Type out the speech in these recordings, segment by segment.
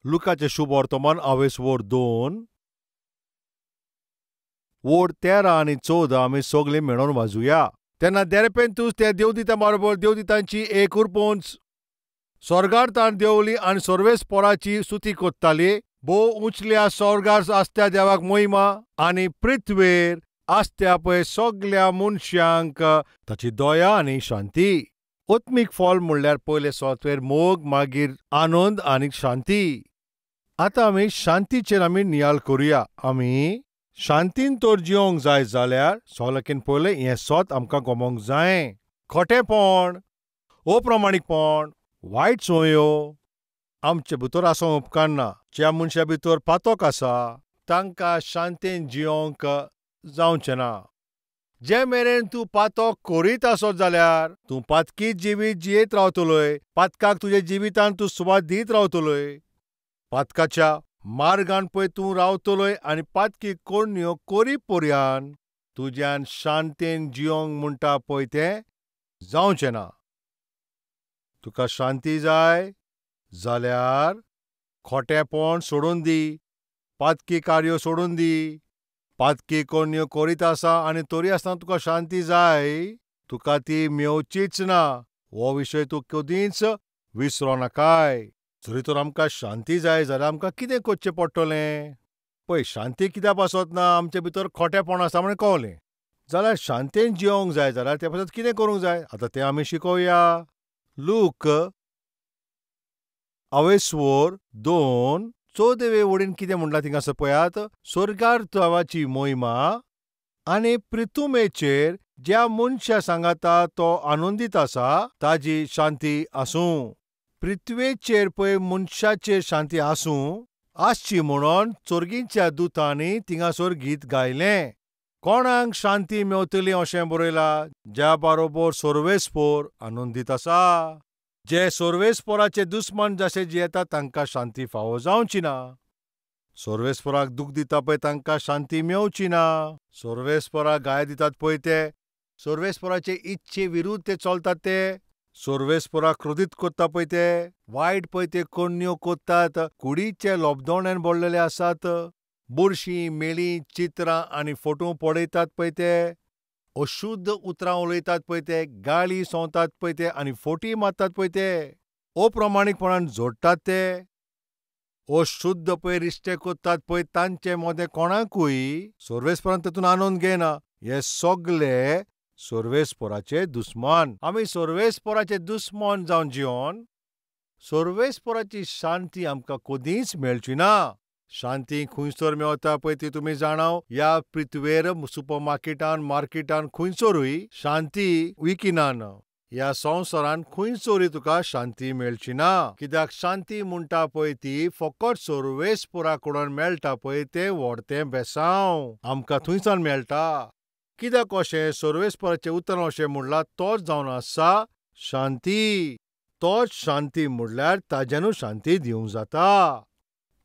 लुकाचें शुभ वर्तमान आवेसवोर 2 वोर 13 आनी 14 आमी सगळीं मेळोन वाजुया. तेन्ना देरपेंतूस ते देवदिता बरोबर देवदितांची एक उरपोंच स्वर्गार ताण देवली आनी सर्वेस पोराची स्तुती कोत्ताली. भोव उंचल्या स्वर्गार आसत्या देवाक मोहिमा आनी पृथ्वेर आसत्या पळय सगल्या मनशांक ताची दया आनी शांती. आत्मीक फल म्हणल्यार पयले सॉफ्टवेअर मोग, मागीर आनंद आनी शांती. आतां आमी शांतीचेर आमी नियाळ करुया. आमी शांतीन तर जिवंक जाय जाल्यार सगल्याकीन पयलें हें सत आमकां गमोवंक जाय. खोटेपण, अप्रमाणीकपण, वायट संवयो आमचे भितर आसूंक उपकारना. ज्या मनशा भितर पातक आसा तांकां शांतीन जिवंक जावचें ना. जे मेरेन तूं पातक करीत आसत जाल्यार तूं पातकी जिवीत जियेत रावतलोय. पातकाक तुज्या जिवितान तूं सुवात दीत रावतलोय. पातकाच्या मार्गान पळय तूं रावतलोय आनी पातकी कोण्यो करी पर्यान तुज्यान शांतीन जिवंक म्हणटा पळय तें जावचें ना. तुका शांती जाय जाल्यार खोटेपण सोडून दी, पातकी कार्य सोडून दी. पातकी कोण्यो करीत आसा आनी तरी आसतना तुका शांती जाय, तुका ती मेवचीच ना. हो विशय तूं कदींच विसरो नाकाय. जरी तर आमकां शांती जाय जाल्यार आमकां कितें करचें पडटलें? पळय, शांती कित्याक पासत ना, आमचे भितर खोटेपण आसा म्हण कळ्ळें जाल्यार शांतीन जिवंक जाय जाल्यार ते पासत कितें करूंक जाय आतां तें आमी शिकोवया. लूक आवेसवोर 2 14 वडीन कितें म्हणलां थिंगासर पळयात. स्वर्गार देवाची मोहिमा आनी पृथुमेचेर ज्या मनशा सांगाता तो आनंदीत आसा ताजी शांती आसूं. पृथ्वेचेर पळय मनशाचेर शांती आसूं आसची म्हणून चोरगींच्या दुतांनी थिंगासर गीत गायलें. कोणाक शांती मेवतली अशें बरयलां? ज्या बरोबर सर्वेस्पोर आनंदीत आसा. जे सर्वेस्पोराचे दुस्मान जशे जियेता तांकां शांती फावो जावची ना. सर्वेस्पोराक दूख दिता पळय तांकां शांती मेवची ना. सर्वेस्पोराक गाय दितात पळय ते सर्वेस्पोराचे इच्छे विरुद्ध ते चलतात. ते सर्वेस्पोराक क्रोधीत करता पळय ते वायट पळय ते कोण्यो करतात. कुडीचे लोबदोण्यान भरलेले आसात. बुरशीं मेळीं चित्रां आनी फोटो पळयतात पळय ते. अशुद्ध उतरां उलयतात पळय ते. गाळी सोंवतात पळय ते आनी फोटी मारतात पळय ते. अप्रमाणीकपणान जोडटात ते. अशुद्ध पळय रिश्ते करतात पळय तांचे मदें कोणाकूय सर्वेस्परान तातूंत आनंद घेयना. हे सगले सर्वेस्पराचे दुस्मान. आमी सर्वेस्पराचे दुस्मान जावन जिवन सर्वेस्पराची शांती आमकां कदींच मेळची ना. शांती खंयसर मेवता पळय ती तुमी जाणाव. ह्या पृथ्वेर सुपर मार्केटान मार्केटान खंयसरूय शांती विकिनान. ह्या संवसारान खंयसरूय तुका शांती मेळची ना. कित्याक शांती म्हणटा पळय ती फकत सर्वेस्परा कडल्यान मेळटा पळय तें व्हडतें बेसांव आमकां थंयसान मेळटा. कित्याक अशें सर्वेस्पराचें उतर अशें म्हणलां, तोच जावन आसा शांती. तोच शांती म्हणल्यार ताज्यानूच शांती दिवंक जाता.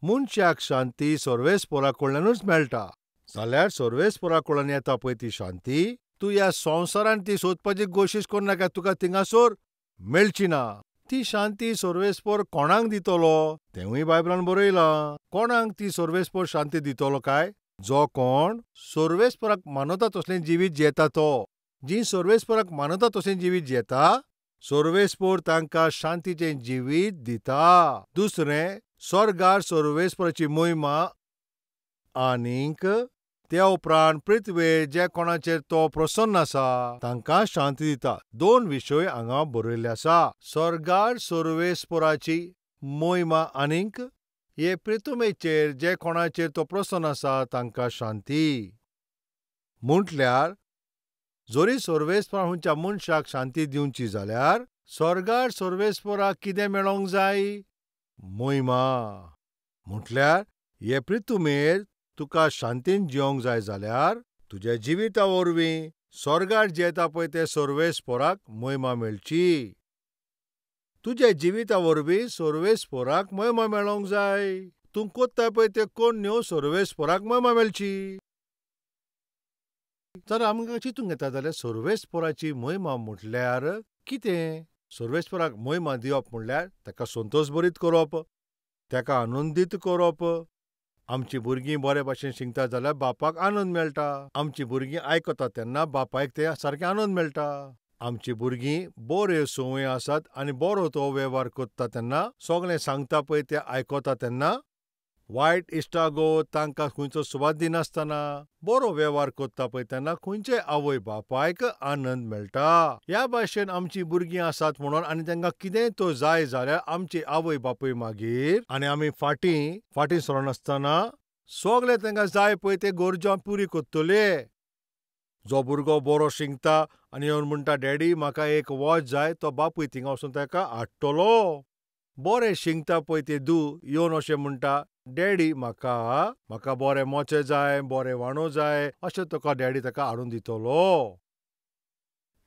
मनशाक शांती सर्वेस्परा कडल्यानूच मेळटा जाल्यार सर्वेस्परा कडल्यान येता पळय ती शांती तूं ह्या संवसारान ती सोदपाची कोशिश करनाका, तुका थिंगासर मेळची ना. ती शांती सर्वेस्पर कोणाक दितलो तेंवूय बायबलान बरयलां. कोणाक ती सर्वेस्पर शांती दितलो काय? जो कोण सर्वेस्पराक मानता तसलें जिवीत जियेता तो. जी सर्वेस्पराक मानता तसलें जिवीत जियेता सर्वेस्पर तांकां शांतीचें जिवीत दिता. दुसरें, स्वर्गार सर्वेस्पराची मोहिमा आनीक त्या उपरांत पृथ्वेर जे कोणाचेर तो प्रसन्न आसा तांकां शांती दिता. 2 विशय हांगा बरयल्ले आसा. स्वर्गार सर्वेस्पराची मोहिमा आनीक हे पृथ्वेचेर जे कोणाचेर तो प्रसन्न आसा तांकां शांती. म्हटल्यार जरी सर्वेस्परा खंयच्या मनशाक शांती दिवची जाल्यार स्वर्गार सर्वेस्पराक कितें मेळोंक जाय? मोहिमा. म्हटल्यार हे पृथ्वेर तुका शांतीन जिवंक जाय जाल्यार तुज्या जिविता वरवीं स्वर्गार जियेता पळय ते सर्वेस्पराक मोहिमा मेळची. तुज्या जिविता वरवीं सर्वेस्पराक मोहिमा मेळोंक जाय. तूं कोत्ता पळय ते कोण्यो सर्वेस्पराक मोहिमा मेळची. तर आमकां चिंतूंक येता जाल्यार सर्वेस्पराची मोहिमा म्हटल्यार कितें? सर्वेस्पराक मोहिमा दिवप म्हणल्यार ताका संतोश भरीत करप, तेका आनंदीत करप. आमचीं भुरगीं बरे भाशेन शिकता जाल्यार बापाक आनंद मेळटा. आमचीं भुरगीं आयकता तेन्ना बापायक ते सारकें आनंद मेळटा. आमचीं भुरगीं बऱ्यो संवय आसात आनी बरो तो वेव्हार करता तेन्ना, सगळें सांगता पळय तें आयकता तेन्ना, वायट इश्टागो तांकां खंयचो सुवात दिनासतना बरो वेव्हार करता पळय तेन्ना खंयचे आवय बापायक आनंद मेळटा. ह्या भाशेन आमचीं भुरगीं आसात म्हणून आनी तांकां कितेंय तो जाय जाल्यार आमची आवय बापूय मागीर आनी आमी फाटीं फाटीं सरनासतना सगळें तांकां जाय पळय ते गरजो पुरी करतले. जो भुरगो बरो शिंकता आनी येवन म्हणटा डॅडी म्हाका एक वॉच जाय, तो बापूय थिंगा वचून ताका हाडटलो. बरें शिंकता पळय ते दू येवन अशें म्हणटा डॅडी म्हाका म्हाका बरे मोचे जाय, बरे वाणो जाय, अशें तुका डॅडी ताका हाडून दितलो.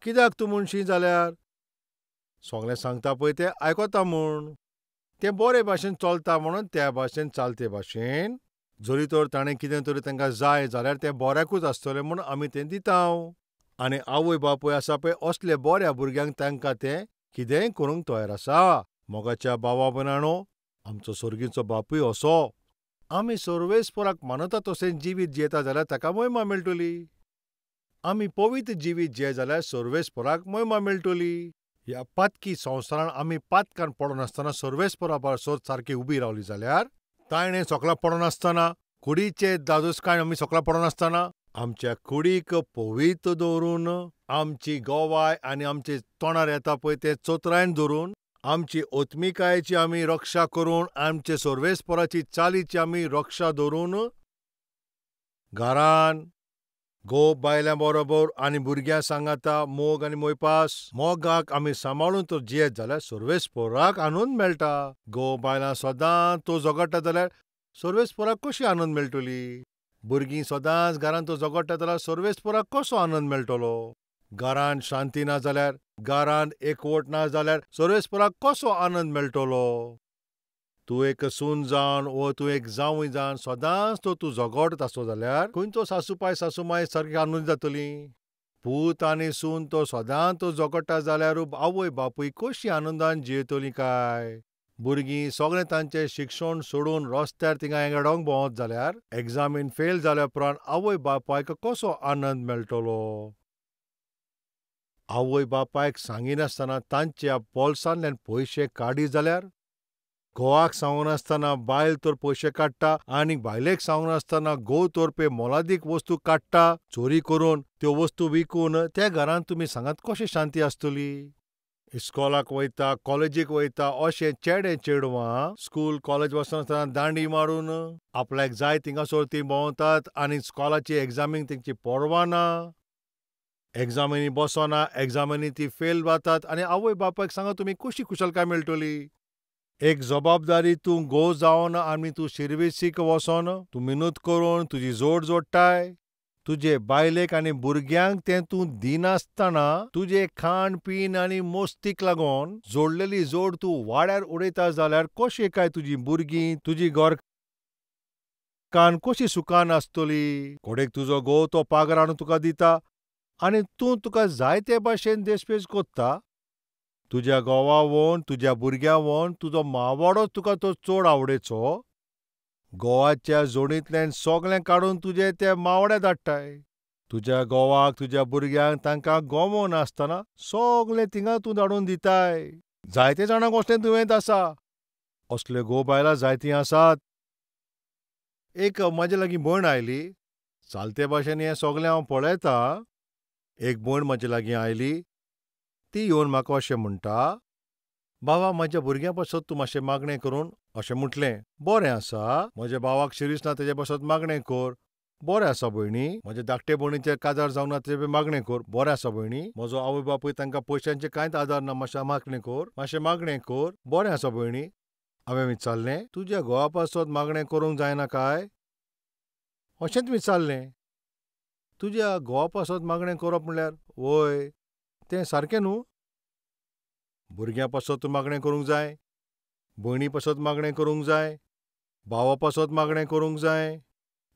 कित्याक तूं म्हणशी जाल्यार सगळें सांगता पळय तें आयकता म्हूण, तें बरे भाशेन चलता म्हणून त्या भाशेन चलते भाशेन जरी तर ताणें कितें तरी तांकां जाय जाल्यार तें बऱ्याकूच आसतलें म्हूण आमी तें दिता. आनी आवय बापूय आसा पळय असले बऱ्या भुरग्यांक तांकां तें कितेंय करूंक तयार आसा. मोगाच्या बाबा भयणांनो, आमचो सर्गीचो बापूय असो आमी सर्वेस्पराक मानता तशें जिवीत जियेता जाल्यार ताका महिमा मेळटली. आमी पवित्र जिवीत जिये जाल्यार सर्वेस्पराक महिमा मेळटली. ह्या पातकी संवसारान आमी पातकान पडनासतना सर्वेस्परा पासत सारकी उबी रावली जाल्यार, ताणें सोकलां पडनासतना, कुडीचे दादोसकाय आमी सोकलां पडनासतना, आमच्या कुडीक पवित्र दवरून, आमची गवाय आनी आमचे तोंडार येता पळय तें चतुरायेन धरून, आमची ओत्मिकायेची आमी रक्षा करून, आमचे सर्वेस्पराची चालीची आमी रक्षा धरून, घरान घोव बायलां बरोबर आनी भुरग्यां सांगाता मोग आनी मोयपास मोगाक आमी सांबाळून तर जियेत जाल्यार सर्वेस्पराक आनंद मेळटा. घोव बायलां सदांच तो झगडटा जाल्यार सर्वेस्पराक कशी आनंद मेळटली? भुरगीं सदांच घरांत तो झगडटा जाल्यार सर्वेस्पराक कसो आनंद मेळटलो? घरांत शांती ना जाल्यार, घरांत एकवट ना जाल्यार सर्वेस्पराक कसो आनंद मेळटलो? तूं एक सून जावन वो तूं एक जावूय जावन सदांच तो तूं झगडत आसलो जाल्यार खंयचो सासूपाय सासूमाय सारकी आनंद जातली? पूत आनी सून तो सदांच तो झगडटा जाल्यार आवय बापूय कशी आनंदान जियेतली काय? भुरगीं सगळें तांचें शिक्षण सोडून रस्त्यार थिंगा हेंगडोंक भोंवत जाल्यार एग्जामीन फेल जाल्या उपरांत आवय बापायक कसो आनंद मेळटलो? आवय बापायक सांगिनासतना तांच्या बोल्सांतल्यान पयशे काडी जाल्यार, घोवाक सांगनासतना बायल तर पयशे काडटा आनी बायलेक सांगनासतना घोव तर पळय मोलादीक वस्तू काडटा चोरी करून, त्यो वस्तू विकून त्या घरांत तुमी सांगात कशी शांती आसतली? इस्कोलाक वयता, कॉलेजीक वयता अशें चेडे चेडवां स्कूल कॉलेज वचनासतना दांडी मारून आपल्याक जाय थिंगासर तीं भोंवतात आनी स्कॉलाची एग्जामींक तेंची पर्वा ना, एग्जामिनी बसना, एग्जामिनी ती फेल जातात आनी आवय बापायक सांगा तुमी कशी कुशलकाय मेळटली? एक जबाबदारी तूं घोव जावन आनी तूं शिर्विसीक वचोन तूं मिनत करून तुजी जोड जोडटाय, तुजे बायलेक आनी भुरग्यांक तें तूं दिनासतना तुजे खाण पीन आनी मस्तीक लागून जोडलेली जोड तूं वाड्यार उडयता जाल्यार कशें काय तुजी भुरगीं तुजी घरकान्न कशी सुखान आसतली? कोडेक तुजो घोव तो पागार हाडून तुका दिता आनी तूं तुका जाय ते भाशेन देशपेश कोत्ता. तुज्या घोवा वोन तुज्या भुरग्यां वोन तुजो मावाडो तुका तो चड आवडेचो, घोवाच्या जोडींतल्यान सगळें काडून तुजे ते मावडे धाडटाय. तुज्या घोवाक तुज्या भुरग्यांक तांकां गोमो नासतना सगळें थिंगा तूं धाडून दिताय. जायते जाणांक असलें दुयेंत आसा, असले घोव बायलां जायतीं आसात. एक म्हाजे लागीं भयण आयली, चालते भाशेन हें सगळें हांव पळयतां. एक भयण म्हाजे लागीं आयली, ती येवन म्हाका अशें म्हणटा, बाबा म्हज्या भुरग्यां पासत तूं मातशें मागणें करून अशें म्हटलें. बरें आसा, म्हज्या भावाक शिरीस ना तेजे पासत मागणें कर. बरें आसा भयणी. म्हज्या धाकटे भयणीचें काजार जावंक ना तेजें मागणें कर. बरें आसा भयणी. म्हजो आवय बापूय तांकां पयशांचें कांयच आदार ना, मातशें मागणें कर, मातशें मागणें कर. बरें आसा भयणी. हांवें विचारलें, तुज्या घोवा पासत मागणें करूंक जायना काय? अशेंच विचारलें. तुज्या घोवा पासत मागणें करप म्हणल्यार वय तें सारकें न्हू? भुरग्यां पासत तूं मागणें करूंक जाय, भयणी पासत मागणें करूंक जाय, भावा पासत मागणें करूंक जाय,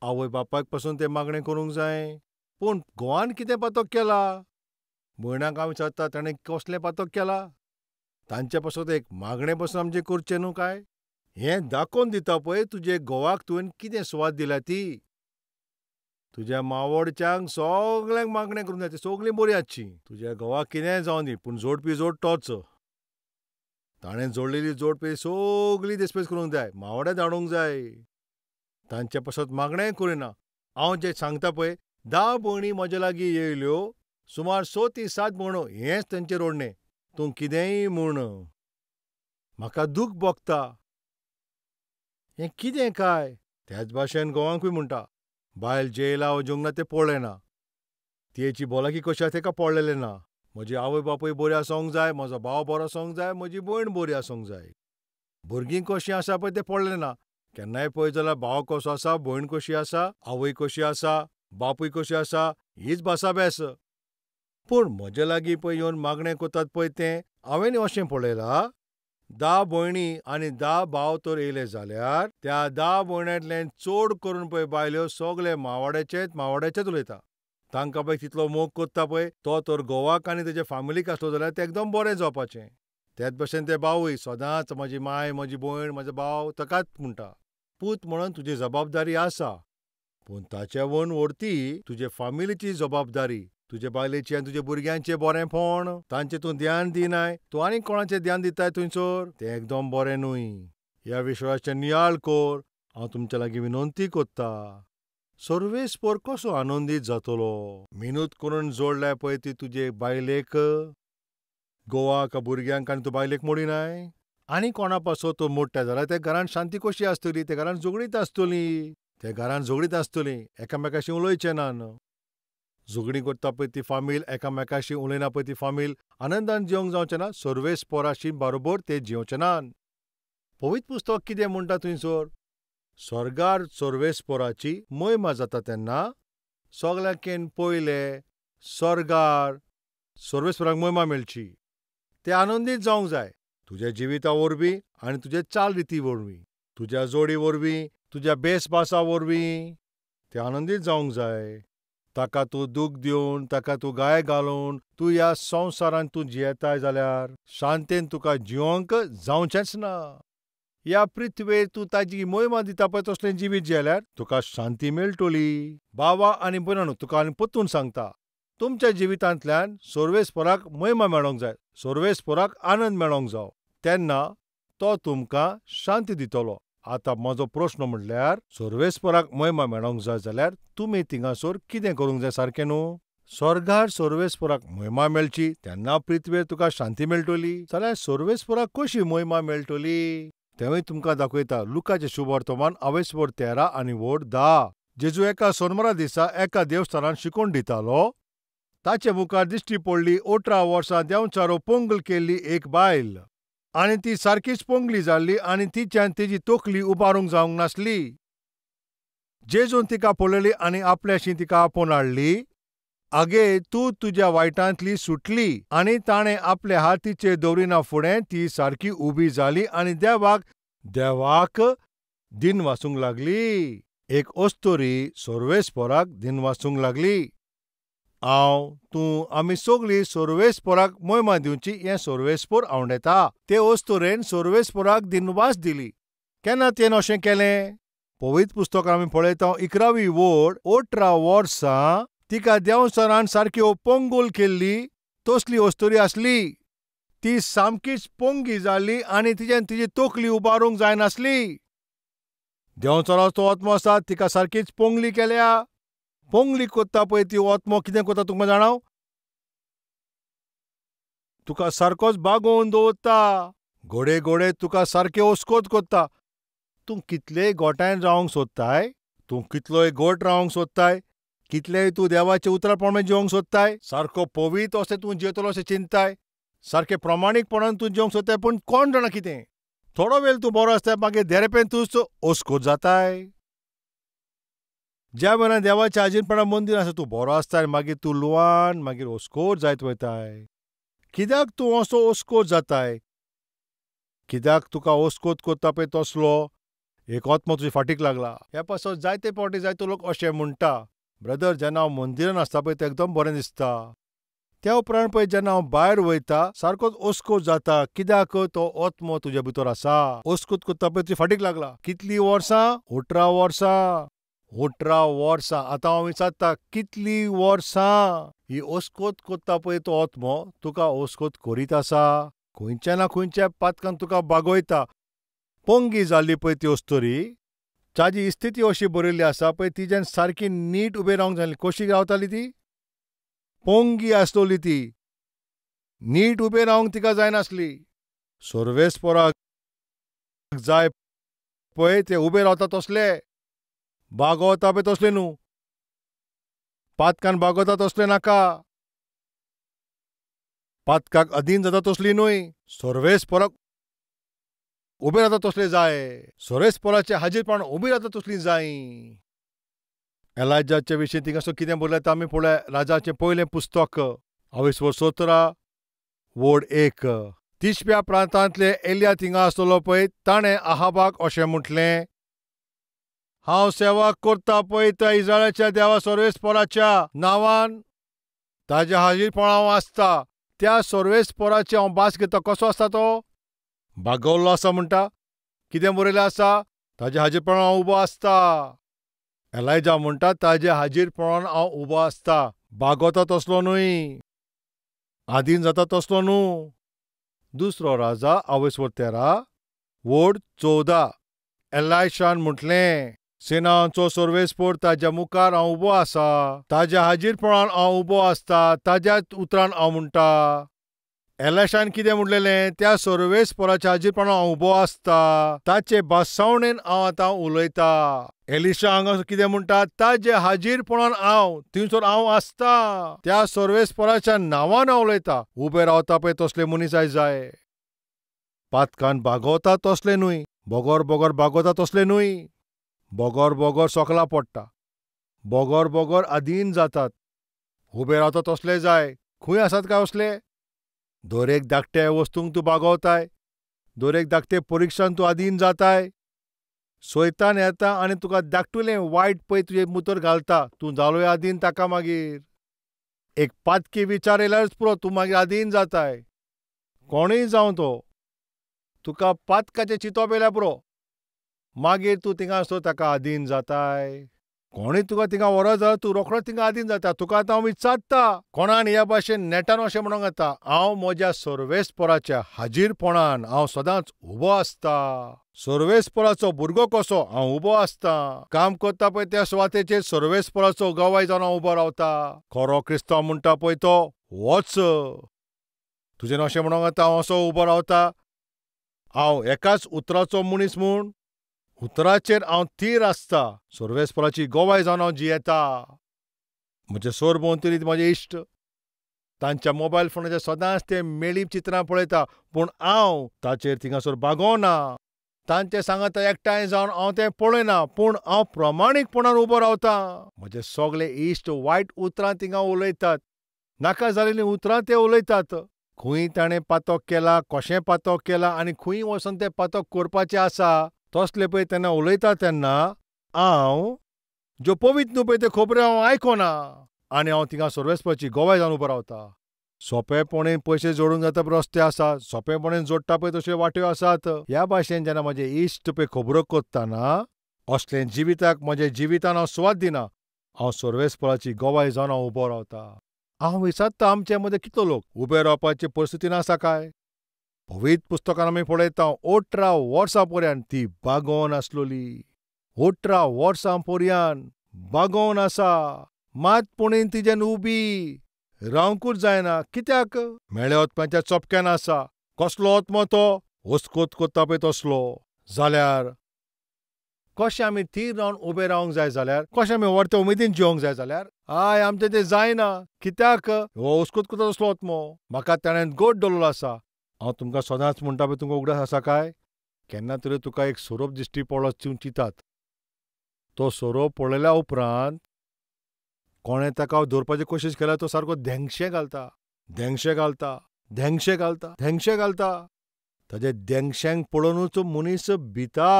आवय बापायक पासून तें मागणें करूंक जाय. पूण घोवान कितें पातक केला? भयणाक हांव विचारता ताणें कसलें पातक केला? तांचे पासत एक मागणें पासून आमचें करचें न्हू काय? हें दाखोवन दिता पळय तुजे घोवाक तुवें कितें सुवात दिल्या ती. तुज्या मावोडच्यांक सगल्यांक मागणें करूंक जाय, ती सगळीं बरीं आसचीं. तुज्या घोवाक कितेंय जावं दी, पूण जोडपी जोड तोच. ताणें जोडलेली जोडपी सगळी देसपेस करूंक जाय, मावोड्या धाडूंक जाय, तांचे पासत मागणेंय करिना. हांव जें सांगता पळय, 10 भयणी म्हजे लागीं येयल्यो, सुमार 6 ते 7 भयणो, हेंच तेंचें रोडणें. तूं कितेंय म्हूण, म्हाका दूख भोगता, हें कितें काय? त्याच भाशेन घोवांकूय म्हणटा, बायल जेयला वो जेवंक ना तें पळयना, तियेची भलायकी कशी आसा तेका पळयलें ना. म्हजी आवय बापूय बरी आसूंक जाय, म्हजो भाव बरो आसूंक जाय, म्हजी भयण बरी आसूंक जाय. भुरगीं कशीं आसा पळय तें पळयलें ना. केन्नाय पळय जाल्यार भाव कसो आसा, भयण कशी आसा, आवय कशी आसा, बापूय कशी आसा, हीच भासाभेस. पूण म्हजे लागीं पळय येवन मागणें करतात पळय तें हांवें अशें पळयलां, 10 भयणी आनी 10 भाव तर येयले जाल्यार त्या 10 भयण्यांतल्यान चड करून पळय बायल्यो सगळे मावाड्याचेच मावाड्याचेच उलयता. तांकां पळय तितलो मोग करता पळय तो तर घोवाक आनी तेजे फामिलीक आसलो जाल्यार तें एकदम बरें जावपाचें. त्याच भशेन ते भावूय सदांच म्हजी माय, म्हजी भयण, म्हजो भाव ताकाच म्हणटा. पूत म्हणून तुजी जबाबदारी आसा, पूण ताच्या वयर व्हरती तुजे फामिलीची जबाबदारी, तुजे बायलेची आनी तुजे भुरग्यांचें बरेंपण, तांचें तूं ध्यान दिनाय, तूं आनी कोणाचें ध्यान दिताय थंयसर, तें एकदम बरें न्हय. ह्या विश्वासाचें नियाळ कर, हांव तुमच्या लागीं विनंती करता. सर्वेस्पर कसो आनंदीत जातलो? मेहनत करून जोडल्या पळय ती तुजे बायलेक, घोवाक, भुरग्यांक आनी तूं बायलेक मोडिनाय. आनी कोणा पासत तूं मोडटा जाल्यार त्या घरांत शांती कशी आसतली? त्या घरांत झगडीत आसतली, त्या घरांत झगडीत आसतली, एकामेकाशी उलोवचें ना. झगडीं करता पळय ती फामील, एकामेकाशी उलयना पळय ती फामील, आनंदान जिवंक जावचें ना, सर्वेस्पराशी बरोबर ते जिवचें ना. पवित्र पुस्तक कितें म्हणटा थंयसर? स्वर्गार सर्वेस्पराची महिमा जाता तेन्ना सगल्यांकेन पयले स्वर्गार सर्वेस्पराक महिमा मेळची, ते आनंदीत जावंक जाय. तुज्या जिविता वरवीं आनी तुजे चाल रिती वरवीं, तुज्या जोडी वरवीं, तुज्या बेसभासा वरवीं ते आनंदीत जावंक जाय. ताका तूं दूख दिवन, ताका तूं गाय घालून तूं ह्या संवसारांत तूं जियेताय जाल्यार शांतेन तुका जिवंक जावचेंच ना. ह्या पृथ्वेर तूं ताजी महिमा दिता पळय तसलें जिवीत जियेल्यार तुका शांती मेळटली. बाबा आनी भयणांनो, तुका आनी परतून सांगता, तुमच्या जिवितांतल्यान सर्वेस्पराक महिमा मेळोंक जाय, सर्वेस्पराक आनंद मेळोंक जाय, तेन्ना तो तुमकां शांती दितलो. आतां म्हजो प्रश्न म्हणल्यार, सर्वेस्पराक महिमा मेळोंक जाय जाल्यार तुमी थिंगासर कितें करूंक जाय सारकें न्हू? स्वर्गार सर्वेस्पराक महिमा मेळची तेन्ना पृथ्वेर तुका शांती मेळटली. जाल्यार सर्वेस्पराक कशी महिमा मेळटली तेंवूय तुमकां दाखयता. लुकाचें शुभवर्तमान अवेस्पर 13 आनी वोड 10. जेजू एका सोनवारा दिसा एका देवस्थानांत शिकोवन दितालो. ताचे मुखार दिश्टी पडली 18 वर्सां देंवचारो पोंगल केल्ली एक बायल, आनी ती सारकीच पोंगली जाल्ली आनी तिच्यान तिजी तकली उबारूंक जावंक नासली. जेजून तिका पळयली आनी आपल्याशी तिका आपोवन हाडली. आगे, तूं तुज्या वायटांतली सुटली. आनी ताणें आपले हात तिचेर दवरिना फुडें ती सारकी उबी जाली आनी देवाक देवाक दिन वासूंक लागली. एक अस्तुरी सर्वेस्पराक दिन वासूंक लागली. हांव, तूं, आमी सगळीं सर्वेस्पराक महिमा दिवची हें सर्वेस्पर आवडेता. ते अस्तुरेन सर्वेस्पराक दिनवास दिली. केन्ना तेणें अशें केलें? पवित्र पुस्तकां आमी पळयता 11वी वोड 18 वर्सां तिका देंवचारान सारकी पोंगोल केल्ली तसली अस्तुरी आसली. ती सामकीच पोंगी जाल्ली आनी तिच्यान तिजी तकली उबारूंक जायनासली. देंवचाराचो आत्मो आसा, तिका सारकीच पोंगली केल्या. पोंगली करता पळय ती आत्मो कितें करता तुमकां जाणा? तुका सारकोच बागोवन दवरता, घडये घडये तुका सारकें ओस्कोत करता. तूं कितलेय गोठायन रावंक सोदताय, तूं कितलोय गोट रावंक सोदताय, कितलेय तूं देवाच्या उतरा प्रमाणे जिवंक सोदताय, सारको पवित्र अशें तूं जियेतलो अशें चिंताय, सारकें प्रमाणीकपणान तूं जिवंक सोदताय, पूण कोण जाणा कितें थोडो वेळ तूं बरो आसताय, मागीर देरेपेन तूं ओस्कोत जाताय. ज्या वेळार देवाच्या आजीनपणा मंदीर आसा तूं बरो आसताय, मागीर तूं लुवान, मागीर ओस्कोत जायत वयताय. कित्याक तूं असो ओस्कोत जाताय? कित्याक तुका ओस्कोत करता पळय तसलो एक आत्मो तुजे फाटीक लागला. ह्या पासत जायते फावटी जायते लोक अशें म्हणटा, ब्रदर, जेन्ना हांव मंदिरान आसता पळय तें एकदम बरें दिसता. त्या उपरांत पळय जेन्ना हांव भायर वयता सारकोच ओस्कोत जाता. कित्याक तो आत्मो तुज्या भितर आसा. ओस्कोत कोत्ता पळय तुजे फाटीक लागला. कितलीं वर्सां? 18 वर्सां. 18 वर्सां. आतां हांव विचारता कितलीं वर्सां ही ओस्कोत कोत्ता पळय तो आत्मो तुका ओस्कोत करीत आसा. खंयच्या ना खंयच्या पातकान तुका बागयता. पंगी जाल्ली पळय ती अस्तुरी, ताजी स्थिती अशी बरयल्ली आसा पळय, तिज्यान सारकी नीट उबें रावंक जाली. कशी रावताली ती? पंगी आसलोली ती, नीट उबें रावंक तिका जायनासली. सर्वेस्पराक जाय पळय ते उबे रावता तसले, बागवता पळय तसले न्हू, पातकान बागवता तसले नाका, पातकाक अधीन जाता तसली न्हय, सर्वेस्पराक उबे रावता तसले जाय, सर्वेस्पराचे हाजीरपण उबी रावता तसली जाय. एलायजाचे विशीं थिंगासर कितें बरयलां तें आमी पळोवया. राजाचें पयलें पुस्तक 17 वड 1. तिशप्या प्रांतांतले एलिया थिंगा आसतलो पळय, ताणें आहाबाक अशें म्हटलें, हांव सेवा करता पळय त्या इस्रायलाच्या देवा सर्वेस्पराच्या नांवान, ताज्या हाजीरपण हांव आसता. त्या सर्वेस्पराचें हांव भास घेता. कसो आसता तो? बागवल्लो आसा म्हणटा. कितें बरयलें आसा? ताज्या हाजीरपणान हांव उबो आसता. एलायजा म्हणटा ताज्या हाजीरपणान हांव उबो आसता. बागवता तसलो न्हय, आदीन जाता तसलो न्हू. दुसरो राजा 13 वड 14. एलायशान म्हटलें, सेनांचो सर्वेस्पर ताज्या मुखार हांव उबो आसा, ताज्या हाजीरपणान हांव उबो आसता, ताज्याच उतरान हांव म्हणटा. एलायशान कितें म्हणलेलें? त्या सर्वेस्पराच्या हाजीरपणान हांव उबो आसता, ताचे भासावणेन हांव आतां उलयता. एलिशा हांगा कितें म्हणटा? ताजे हाजीरपणान हांव थंयसर हांव आसता, त्या सर्वेस्पराच्या नांवान हांव उलयता. उबे रावता पळय तसले मनीस आयज जाय. पातकान बागवता तसले न्हय, बगर बगर बागवता तसले न्हय, बगर बगर सोकला पडटा, बगर बगर अधीन जातात. उबे रावता तसले जाय. खंय आसात काय असले? दरेक धाकट्या वस्तूंक तूं बागवताय, दरेक धाकटे परिक्षान तूं अधीन जाताय. सोयतान येता आनी तुका धाकटुलें वायट पळय तुजें मुतर घालता, तूं जालोय अधीन ताका. मागीर एक पातकी विचार येयल्यारच पुरो, तूं मागीर अधीन जाताय. कोणूय जावं तो, तुका पातकाचें चिंतप येयल्यार पुरो, मागीर तूं थिंगा आसतो ताका अधीन जाताय. कोणूय तुका थिंगा व्हरत जाल्यार तूं रोखडोच थिंगा अधीन जाता. तुका आतां हांव विचारता, कोणान ह्या भाशेन नेटान अशें म्हणूंक येता, हांव म्हज्या सर्वेस्पराच्या हाजीरपणान हांव सदांच उबो आसता. सर्वेस्पराचो भुरगो कसो हांव उबो आसता. काम करता पळय त्या सुवातेचेर सर्वेस्पराचो गवाय जावन हांव उबो रावता. खरो क्रिस्तांव म्हणटा पळय तो वच. तुजें अशें म्हणूंक येता, हांव असो उबो रावता, हांव एकाच उतराचो मनीस म्हूण उतराचेर हांव थीर आसता. सर्वेस्पराची गवाय जावन हांव जियेता. म्हजे सरभोंवतणी म्हजे इश्ट तांच्या मोबायल फोनाचेर सदांच ते मेळी चित्रां पळयता, पूण हांव ताचेर थिंगासर बागवना. तांचे सांगाता एकठांय जावन हांव तें पळयना, पूण हांव प्रमाणीकपणान उबो रावता. म्हजे सगळे इश्ट वायट उतरां थिंगा उलयतात, नाका जाल्लीं उतरां ते उलयतात. खंय ताणें पातक केला, कशें पातक केला आनी खंय वचोन तें पातक करपाचें आसा तसले पळय तेन्ना उलयता तेन्ना हांव ज्यो पवित्र न्हू पळय त्यो खबऱ्यो हांव आयकना आनी हांव थिंगा सर्वेस्पराची गवाय जावन उबो रावता. सोंपेपणी पयशे जोडूंक जाता पळय रस्ते आसा, सोंपेपणी जोडटा पळय तश्यो वाट्यो आसात. ह्या भाशेन जेन्ना म्हजे इश्ट पळय खबरो करतना असलें जिविताक म्हज्या जिवितान हांव सुवात दिना. हांव सर्वेस्पराची गवाय जावन हांव उबो रावता. हांव विचारता आमचे मदें कितलो लोक उबे रावपाचे परिस्थितीन आसा काय? पवित्र पुस्तकान आमी पळयता 18 वर्सां पर्यंत ती बागोवन आसलोली. 18 वर्सां पर्यंत बागोवन आसा, मात पुणून तिजेन उबी रावंकूच जायना. कित्याक? मेळ्या आत्म्याच्या चपक्यान आसा. कसलो आत्मो तो? ओस्कोत कोत्ता पळय तसलो. जाल्यार कशें आमी थीर रावन उबे रावंक जाय जाल्यार, कशें आमी व्हरते उमेदीन जिवंक जाय जाल्यार, I आमचें तें जायना. कित्याक? हो ओस्कोत कोत्ता तसलो आत्मो. म्हाका ताणें गोड दवरलो आसा. हांव तुमकां सदांच म्हणटा पळय, तुमकां उगडास आसा काय? केन्ना तरी तुका एक सोरोप दिश्टी पडलो तूं चिंतात. तो सोरोप पळयल्या उपरांत कोणें ताका धरपाची कोशिश केल्यार तो सारको धेंगशे घालता, धेंगशे घालता, धेंगशे घालता, धेंगशे घालता. ताजे धेंगश्यांक पळोवनूच मनीस भिता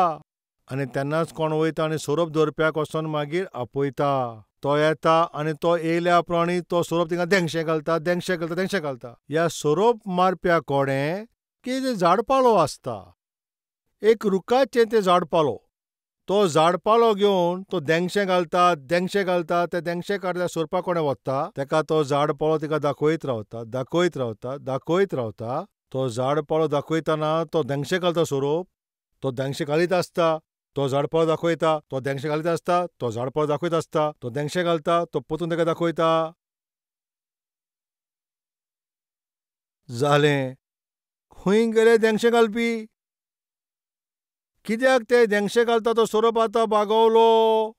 आनी तेन्नाच कोण वयता आनी सोरोप धरप्याक वचोन मागीर आपयता. तो येता आनी तो येयल्या उपरांत तो सोरोप थिंगा धेंगशे घालता, धेंगशे घालता, धेंगशे घालता. ह्या सोरोप मारप्या कोडें कितें झाडपालो आसता, एक रुखाचें तें झाडपालो. तो झाडपालो घेवन तो धेंगशे घालता, धेंगशे घालता, ते धेंगशे काडटा, सोरपा कोणें वता तेका तो झाडपालो तिका दाखयत रावता, दाखयत रावता, दाखयत रावता. तो झाडपालो दाखयतना तो धेंगशे घालता सोरोप, तो धेंगशे घालीत आसता, तो झाडपालो दाखयता, तो धेंगशे घालीत आसता, तो झाडपालो दाखयत आसता, तो धेंगशे घालता, तो परतून तेका दाखयता. जालें, खंय गेले धेंगशे घालपी? कित्याक ते धेंगशे घालता तो सोरोप आतां बागवलो.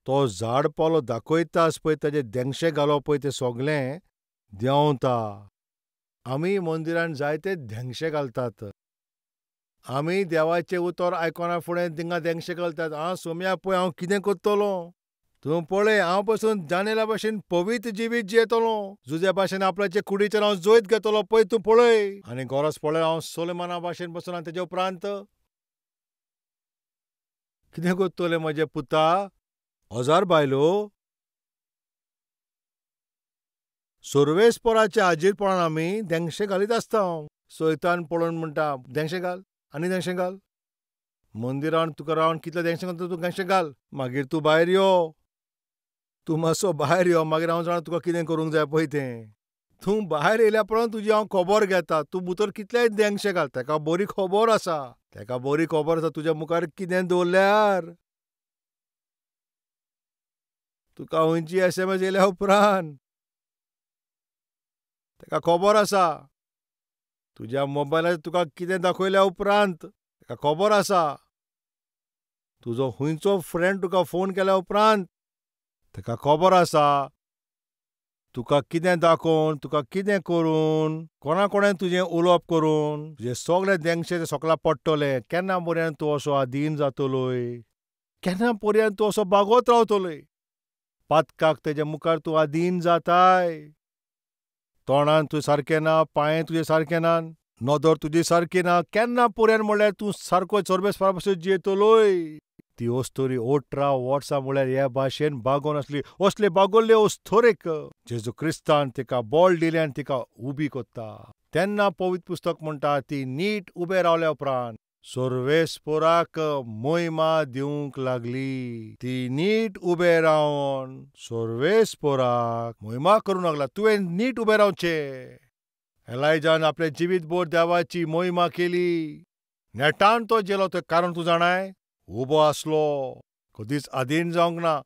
तो झाडपालो दाखयताच पळय ताजे धेंगशे घालप पळय तें सगलें देंवता. आमी मंदिरान जायते धेंगशे घालतात. आमी देवाचें उतर आयकना फुडें थिंगा धेंगशे घालतात. हांव सोम्या पळय हांव कितें करतलो, तूं पळय हांव पसून जानेला भाशेन पवित्र जिवीत जियेतलो, जुज्या भाशेन आपल्याचे कुडीचेर हांव जैत घेतलो, पळय तूं पळय. आनी गरज पळय हांव सोलेमाना भाशेन बसून आनी तेजे उपरांत कितें करतलें म्हजे पुता? 1000 बायलो. सर्वेस्पराच्या हाजीरपणान आमी धेंगशे घालीत आसता. सैतान पळोवन म्हणटा धेंगशे घाल आनी धेंगशे घाल. मंदिरान तुका रावन कितले धेंगशे घालता तूं धेंगशे घाल, मागीर तूं भायर यो, तूं मातसो भायर यो, मागीर हांव जाणा तुका कितें करूंक जाय पळय तें. तूं भायर येयल्या उपरांत तुजी हांव खबर घेता, तूं भितर कितलेय धेंगशे घाल, तेका बरी खबर आसा, तेका बरी खबर आसा तुज्या मुखार कितें दवरल्यार. तुका खंयची SMS येयल्या उपरांत तेका खबर आसा, तुज्या मोबायलार तुका कितें दाखयल्या उपरांत तेका खबर आसा, तुजो खंयचो फ्रेंड तुका फोन केल्या उपरांत तेका खबर आसा, तुका कितें दाखोवन, तुका कितें करून, कोणा कोणें तुजें उलोवप करून तुजें सगळे धेंगशे ते सकला पडटले. केन्ना पर्यंत तूं असो आदीन जातलोय? केन्ना पर्यंत तूं असो बागवत रावतलोय? पातकाक तेजे मुखार तूं आदीन जाताय. तोंडान तूं सारकें ना, पांयें तुजें सारकें ना, नदर तुजी सारकी ना, केन्ना पर्यंत म्हणल्यार तूं सारको सर्वेस्परा पासून जियेतलोय? ती अस्तोरी 18 वर्सां म्हणल्यार ह्या भाशेन बागोवन आसली. असले बागोल्ले अस्तोरेक जेजू क्रिस्तान तिका बळ दिलें आनी तिका उबी करता. तेन्ना पवित्र पुस्तक म्हणटा ती नीट उबे रावल्या उपरांत सर्वेस्पराक मोहिमा दिवंक लागली. ती नीट उबे रावन सर्वेस्पराक मोहिमा करूंक लागला. तुवें नीट उबें रावचें. एलायजान आपलें जिवीत भर देवाची मोहिमा केली. नेटान तो जेलो, तें कारण तूं जाणाय, उबो आसलो, कदीच आदीन जावंक ना,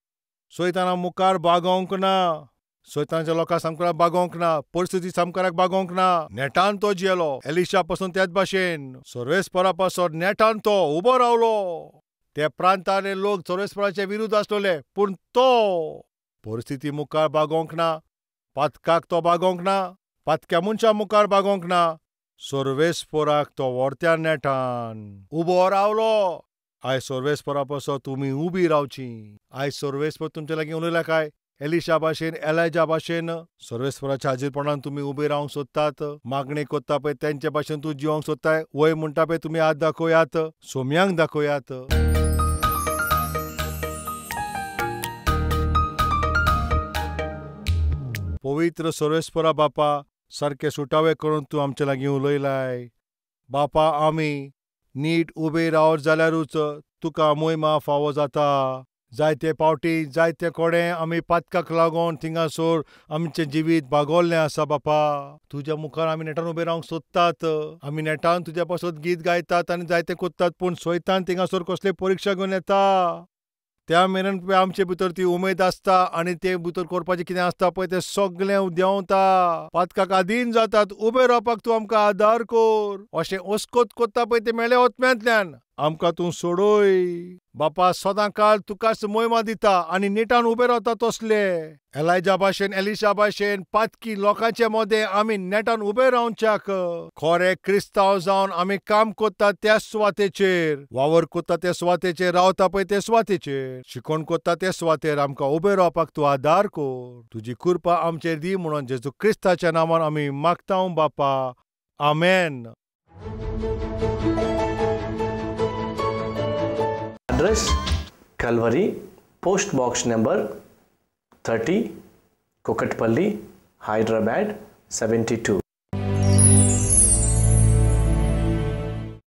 सैताना मुखार बागोवंक ना, सैतानाच्या लोकां सामकाराक बागोवंक ना, परिस्थिती सामकाराक बागोवंक ना. नेटान तो जियेलो. एलिशा पासून त्याच भाशेन सर्वेस्परा पासून नेटान तो उबो रावलो. ते प्रांताले लोक सर्वेस्पराचे विरुद्ध आसलेले, पूण तो परिस्थिती मुखार बागोवंक ना, पातकाक तो बागोवंक ना, पातक्या मनशा मुखार बागोवंक ना, सर्वेस्पराक तो व्हरत्या नेटान उबो रावलो. आयज सर्वेस्परा पासून तुमी उबी रावची. आयज सर्वेस्पर तुमचे लागीं उलयला काय? एलिशा भाशेन, एलायजा भाशेन सर्वेस्पराच्या हाजीरपणान तुमी उबे रावंक सोदतात, मागणी करता पळय तेंचे भाशेन तूं जिवंक सोदताय. वय म्हणटा पळय तुमी हात दाखयात, सोम्यांक दाखयात. पवित्र सर्वेस्परा बापा, सारके सुटावे करून तूं आमचे लागीं उलयलाय. बापा, आमी नीट उबे रावत जाल्यारूच तुका मोहिमा फावो जाता. जायते पावटी जायते कोडे आमी पातकाक लागून थिंगासर आमचें जिवीत बागवल्लें आसा. बापा, तुज्या मुखार आमी नेटान उबे रावंक सोदतात, आमी नेटान तुज्या पासत गीत गायतात आनी जायते करतात, पूण सैतान थिंगासर कसली परिक्षा घेवन येता. त्या मेरेन पळय आमचे भितर ती उमेद आसता आनी ते भितर करपाचें कितें आसता पळय तें सगळें देंवता. पातकाक आदीन जातात. उबे रावपाक तूं आमकां आदार कर. अशें अस्कोत करता पळय तें मेळ्ळें आत्म्यांतल्यान आमकां तूं सोडय. बापा, सदां काळ तुकाच मोहिमा दिता आनी नेटान उबे रावता तसले एलायजा भाशेन, एलिशा भाशेन पातकी लोकांचे मदें आमी नेटान उबे रावच्याक खरे क्रिस्तांव जावन आमी काम करता त्या सुवातेचेर, वावर करता त्या सुवातेचेर, रावता पळय ते सुवातेचेर, शिकोवण करता त्या सुवातेर आमकां उबे रावपाक तूं आदार कर. तुजी कृपा आमचेर दी म्हणून जेजू क्रिस्ताच्या नांवान आमी मागता बापा, आमेन. Address Calvary, Post box number 30, Kukatpally, Hyderabad 72.